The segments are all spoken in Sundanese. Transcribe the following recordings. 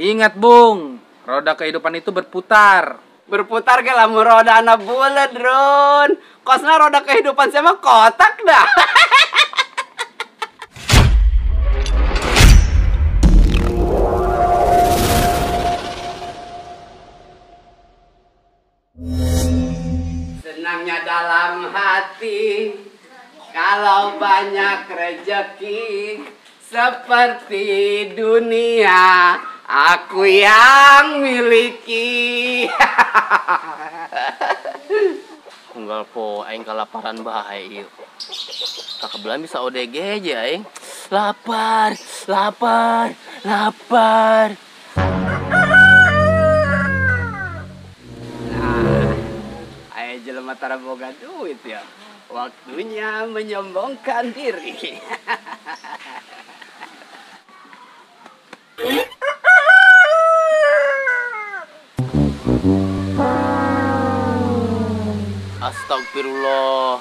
Ingat, Bung, roda kehidupan itu berputar. Berputar ke lamun roda anak bulat, Ron. Kosna roda kehidupan saya mah kotak dah. Senangnya dalam hati kalau banyak rezeki seperti dunia aku yang miliki. Unggal po aing kalaparan bae ieu. Kakebelan bisa ODG aja aing. Lapar, lapar, lapar. Nah, aya jelema tara boga duit ya. Waktunya menyombongkan diri. Astagfirullah.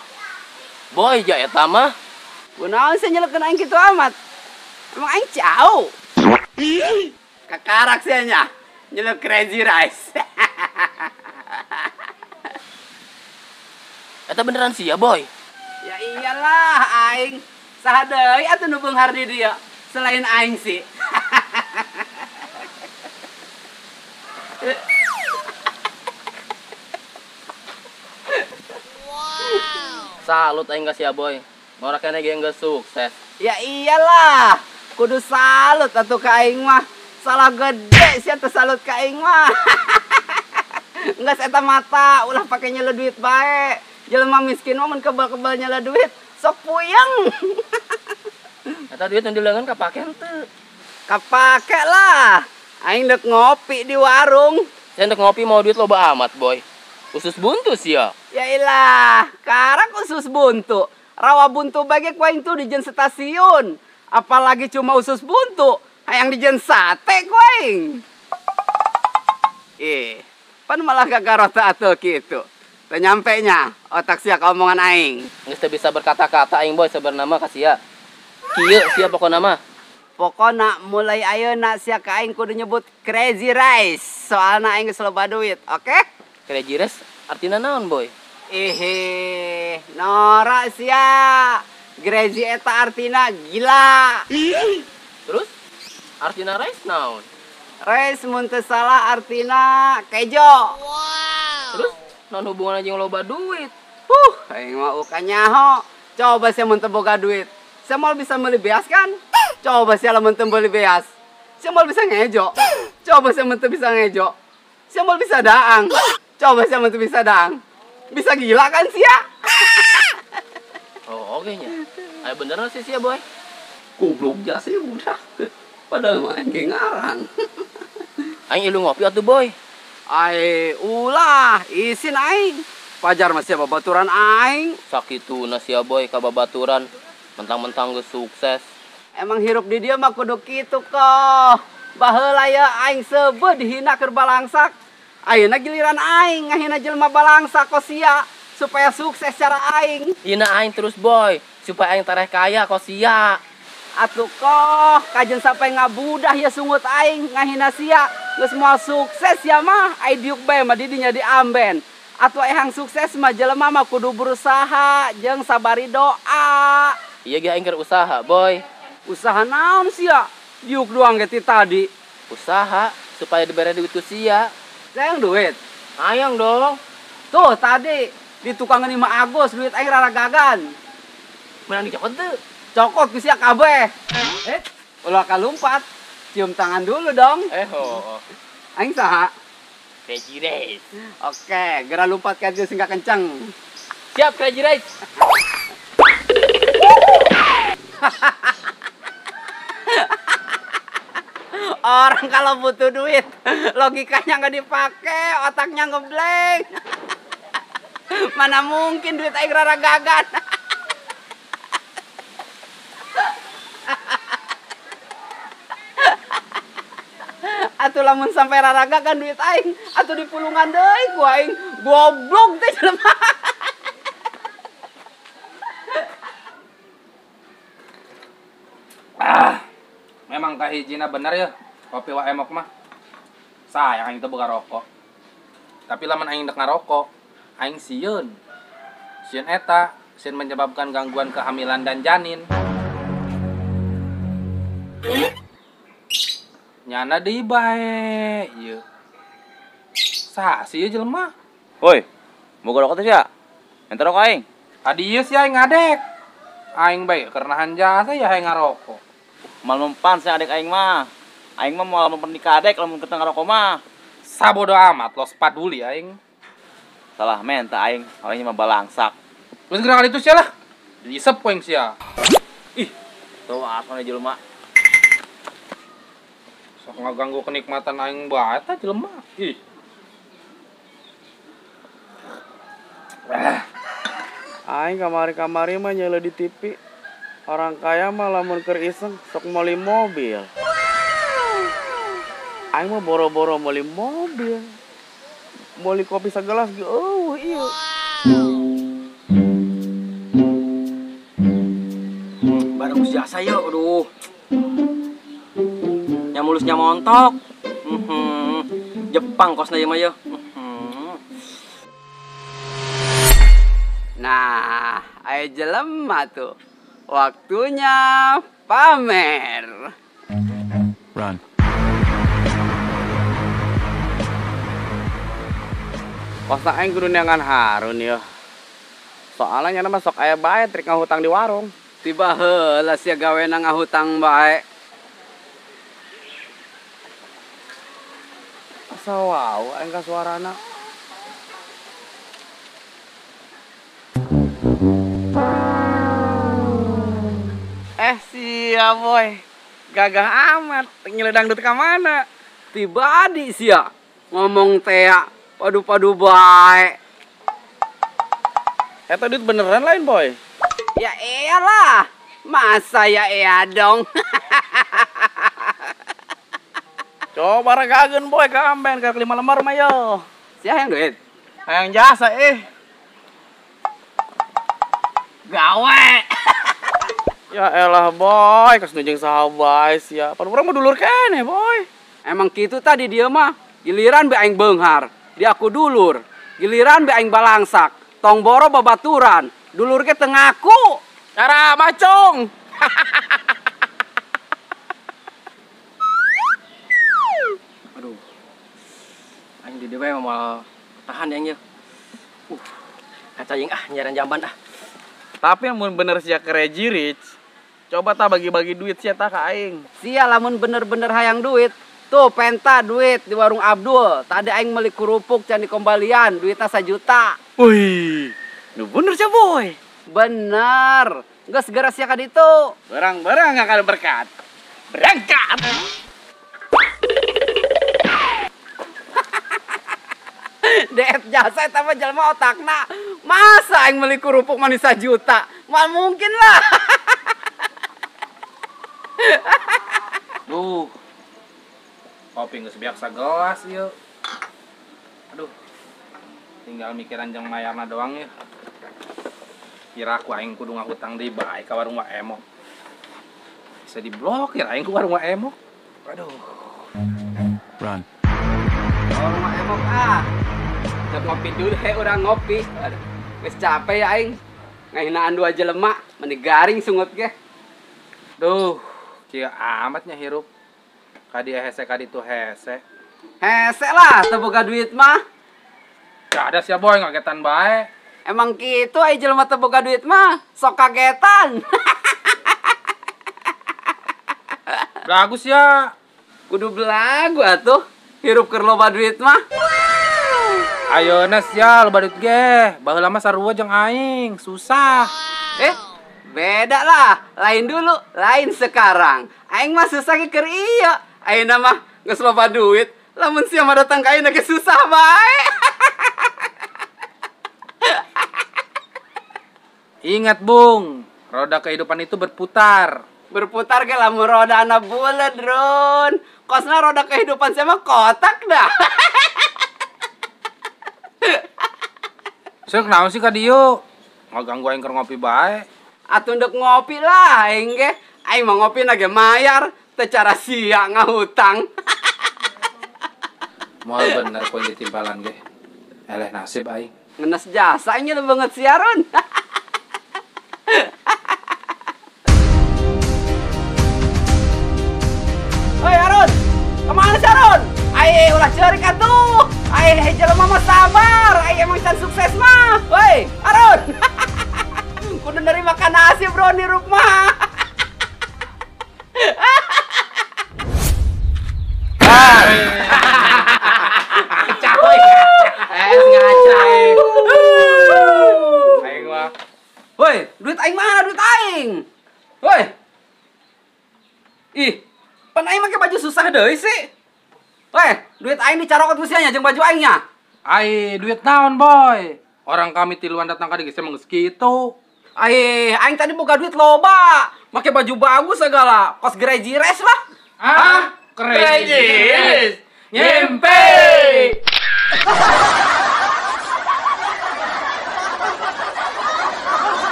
Boy, ja eta mah. Kunaon sih nyelekeun aing kitu amat? Emang aing jauh. Kakarak sia nya. Nyelek crazy rice. Eta beneran sia, Boy? Ya iyalah aing. Saha deui atuh nu beunghar di dieu selain aing sih. Salut aing ka sia, Boy. Ngora keneh ge geus sukses. Ya iyalah, kudu salut atuh ka aing mah. Salah gede sia teh salut ka aing mah. Geus eta mata ulah pake nyele duit bae. Jelema miskin mah mun kebal-kebal nyele duit sok puyeng. Eta duit nu dileungeun kapake henteu? Kapake lah. Aing dek ngopi di warung. Sia dek ngopi mau duit loba amat, Boy. Usus buntu sia. Ya ilah, karak usus buntu. Rawa buntu bage ku aing tuh di jen stasiun. Apalagi cuma usus buntu, hayang di jen sate ku aing. Pan malah gagarota atuh kitu. Teu nyampe nya otak sia ka omongan aing. Geus teu bisa berkata-kata aing, Boy, sebenarna mah ka sia. Kieu sia pokona mah. Pokona mulai ayeuna sia ka aing kudu nyebut crazy rice. Soalna aing geus loba duit, oke? Crazy rice artina naon, Boy? Ihi, norak sia. Crazy eta artina gila. Terus artina rice naon? Rice mun teu salah artina kejo. Wow. Terus naon hubunganna jeung loba duit? Aing mah uka nyaho. Coba sia mun teu boga duit. Sia moal bisa meuli beas kan? Coba sia lamun teu meuli beas. Sia moal bisa ngejo. Coba sia mun teu bisa ngejo. Sia moal bisa daang. Coba sia mun teu bisa daang. Bisa gila kan sia? Oh, oke nya. Ayo bener sih sia, Boy. Goblok jasa budak. Padahal mah aing ngarang. Aing ilu ngopi atuh, Boy. Ai ulah, isin aing. Pajar mah sia babaturan aing. Sakituna sia, Boy, ka babaturan. Mentang-mentang geus sukses. Emang hirup di dieu mah kudu kitu koh. Baheula ya aing seubeuh dihina keur balangsak. Ayeuna giliran aing ngahina jelema balangsak kos sia supaya sukses cara aing. Hina aing terus, Boy, supaya aing tareh kaya kos sia. Atuh koh, kajen sampai ngabudah ya sungut aing ngahina sia. Geus moal sukses sia mah, ai diuk bae mah didinya diamben. Atuh ehang sukses mah jelema mah kudu berusaha jeung sabari doa. Iya ge aing keur usaha, Boy. Usaha naon sia? Diuk doang ge ti tadi. Usaha supaya dibere duit ku sia. Sayang duit? Hayang dong. Tuh tadi di tukang 5 Agus duit aing raragagan. Menang dicokot teu? Cokot ku sia kabeh. Ulah kalumpat. Cium tangan dulu dong. Oh. Aing saha? Crazy Rice. Oke, geura lompat ka dieu sing kenceng. Siap, Crazy Rice. Orang kalau butuh duit, logikanya nggak dipakai, otaknya ngeblank. Mana mungkin duit aing raragagan. Atuh lamun sampai raragagan duit aing, atuh dipulungan deui ku aing. Goblok teh jelema. Ah, memang kahijina bener ya. Kopi wa emok mah. Sayang aing teu boga rokok. Tapi lamun aing dek ngarokok, aing sieun. Sieun eta, sieun menyebabkan gangguan kehamilan dan janin. Nyana deui bae ieu. Saha sih ieu jelema? Woi, boga rokok teh sia? Ente rokok aing. Tadi ieu si aing ngadek. Aing bae keur nahan jasa ya aing ngarokok. Mal mempan sia adek aing mah. Aing mah moal mempan di ka adek lamun keur ngarokok mah. Sabodo amat los paduli aing. Salah menta aing, aing mah balangsak. Geus geura kali itu sia lah. Diisep ku aing sia. Ih, tuh asmane jelema. Sok ngaganggu kenikmatan aing bae tah jelema. Ih. Aing kamari-kamari mah nyele di TV. Orang kaya mah lamun keur iseng sok meuli mobil. Aing mah boro-boro meuli mobil. Meuli kopi sagelas ge eueuh ieu. Bagus jasa yeuh, aduh. Nya mulusnya montok. Jepang kosna ieu mah yeuh. Nah, ayo jelema tuh. Waktunya pamer. Run. Kosna aing kudu neangan Harun yeuh. Soalnya nyana mah sok aya bae trik ngahutang di warung. Tiba heula sia gawena ngahutang bae. Asa wow aing ka suarana. Sia boy. Gagah amat, nyeledang duit ka mana? Tiba di sia ngomong tea padu-padu bae. Eta duit beneran lain boy? Ya iyalah, masa ya iya dong. Coba ragageun boy ka amben ka 5 lembar mah yo. Sia hayang duit? Hayang jasa Gawe. Ya elah boy, kas nu jeung saha bae sia. Pan urang mah dulur keneh boy. Emang kitu tadi dia mah. Giliran be aing beunghar, dia aku dulur. Giliran be aing balangsak, tong boro babaturan. Dulur ge teu ngaku. Cara macung. Aduh. Aing di dieu bae moal tahan aing yeuh. Kaca aing ah nyiaran jamban ah. Tapi mun bener sia crazy rich, coba ta bagi-bagi duit sia ta ka aing. Sia lamun bener-bener hayang duit, tuh penta duit di warung Abdul. Tadi aing meuli kerupuk can dikombalian, duitna 1 juta. Wih, nu bener sia boy. Bener. Geus segera sia ka ditu. Barang-barang akan berkat. Berangkat. Deet jasa eta mah jelema otakna. Masa aing meuli kerupuk manis 1 juta? Moal mungkin lah. Duh. Kopi geus biak sagelas ieu. Aduh. Tinggal mikiran jeung mayarna doang ya. Kira aku aing kudu ngahutang deui bae ka warung Wa Emok. Bisa diblokir aing ku warung Wa Emok. Aduh. Run. Warung Wa Emok ah. Udah ngopi dulu he urang ngopi. Aduh, geus capek ya aing. Ngahinaan 2 jelema, meni garing sungut ge. Duh, kieu amatnya hirup. Ka dieu hese ka ditu hese. Hese lah, teu boga duit mah. Gak ada sia boy ngagetan bae. Emang kitu ai jelema teu boga duit mah, sok kagetan. Bagus ya. Kudu belagu atuh, hirup keur loba duit mah. Ayeuna sia loba duit ge, baheula mah sarua jeung aing, susah. Beda lah, lain dulu, lain sekarang. Aing mah susah ge keur ieu. Ayeuna mah geus loba duit, lamun sia mah datang ka ayeuna ge susah bae. Ingat Bung, roda kehidupan itu berputar. Berputar ge lamun rodana buleud, Run. Kosna roda kehidupan sia mah kotak dah. Seuk naon sih ka dieu? Ngaganggu aing keur ngopi bae. Atuh ndek ngopi lah aing ge. Aing mah ngopi na ge mayar, teu cara sia ngahutang. Moal bener ku aing ditimbalan ge. Eleh nasib aing. Ngenes jasa aing banget siaran. Hoi Arun, kemana sih Arun? Ai ulah ceurik atuh. Ai jelema mah sabar, ai emang can sukses mah. Woi, Arun. Kudu nerima kana nasib bro nirup mah. Ngaca euy. Ngaca. Aing mah. Woi, duit aing mana duit aing? Woi. Ih, pan aing make baju susah deui sih. Woi, duit aing dicarokot ku sia nya jeung baju aingnya. Ai, duit naon, Boy? Orang kami tiluan datang ka dieu geus emang geus kitu. Ai, aing tadi boga duit loba, make baju bagus segala, kos gerejires lah. Ah, kerejires. Nyimpe.